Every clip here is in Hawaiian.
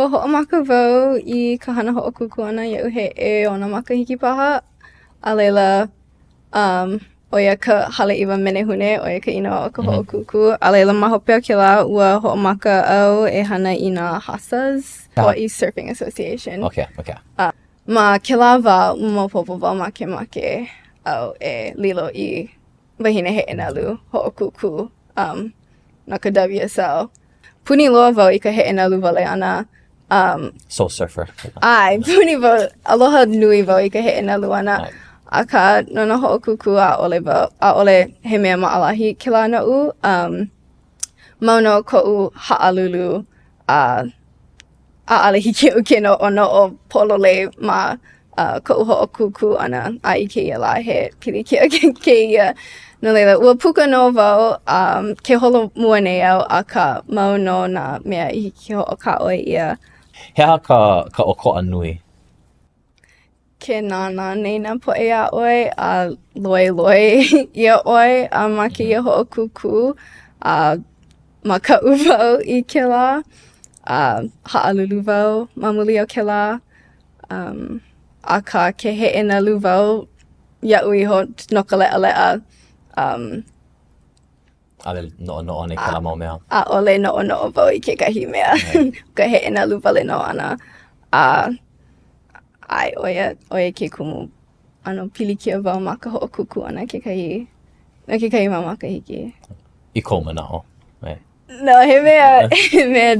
Ua hoʻomaka wau i ka hana hoʻokūkū ʻana iaʻu he ʻeono makahiki paha. A laila, um, ʻo ia ka Haleʻiwa Menehune, ʻo ia ka inoa o ka hoʻokūkū. A laila, ma hope o kēlā, ua hoʻomaka au e hana i nā HASAs, Hawaii Surfing Association. Okay, okay. Uh, ma kēlā wā, maopopo wau makemake au e lilo i wahine heʻe nalu hoʻokūkū um, no ka WSL. Puni loa wau i ka heʻe nalu wale ʻana. Um, Soul surfer. ʻAe, puni wau, aloha nui wau i ka heʻe nalu ʻana. Akā, no nā hoʻokūkū, ʻaʻole wau, ʻaʻole he mea maʻalahi kēlā noʻu. Um, mau nō koʻu haʻalulu a ʻaʻole hiki iaʻu ke noʻonoʻo pololei ma uh, koʻu hoʻokūkū ʻana a i kēia lā he pilikia kēia. No laila, ua puka nō wau, um, ke holo mua nei au, akā mau nō nā mea i hiki ke hoʻokāʻoi ʻia. He aha ka, ka ʻokoʻa nui? Ke nānā nei nā poʻe iā ʻoe a loiloi ʻia ʻoe a ma kēia hoʻokūkū a makaʻu wau i kēlā a haʻalulu wau ma muli o kēlā. Um, akā ke heʻe nalu wau iaʻu iho no ka leʻaleʻa. Um, ʻAʻole noʻonoʻo ana i kēlā mau mea. ʻAʻole noʻonoʻo wau i kekahi mea. ka heʻe nalu wale nō ʻana. A ʻae, ʻo ia, ʻo ia ke kumu ʻano pilikia wau ma ka hoʻokūkū ʻana kekahi, no kekahi mau makahiki. I kou manaʻo. No, he mea, he mea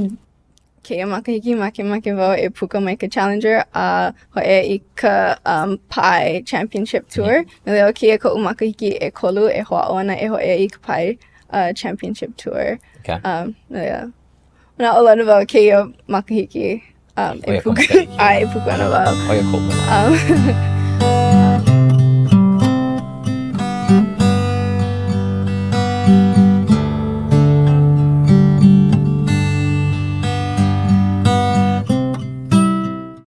Kēia makahiki makemake wau e puka mai ka Challenger a hōʻea i ka um, PAE Championship Tour. No laila, kēia koʻu makahiki ʻekolu e hoʻāʻo ana e hōʻea i ka PAE uh, Championship Tour. Okay. Um, no laila, manaʻolana wau kēia makahiki um, e puka, ʻae, e puka ana wau. ʻO ia koʻu manaʻo. Um.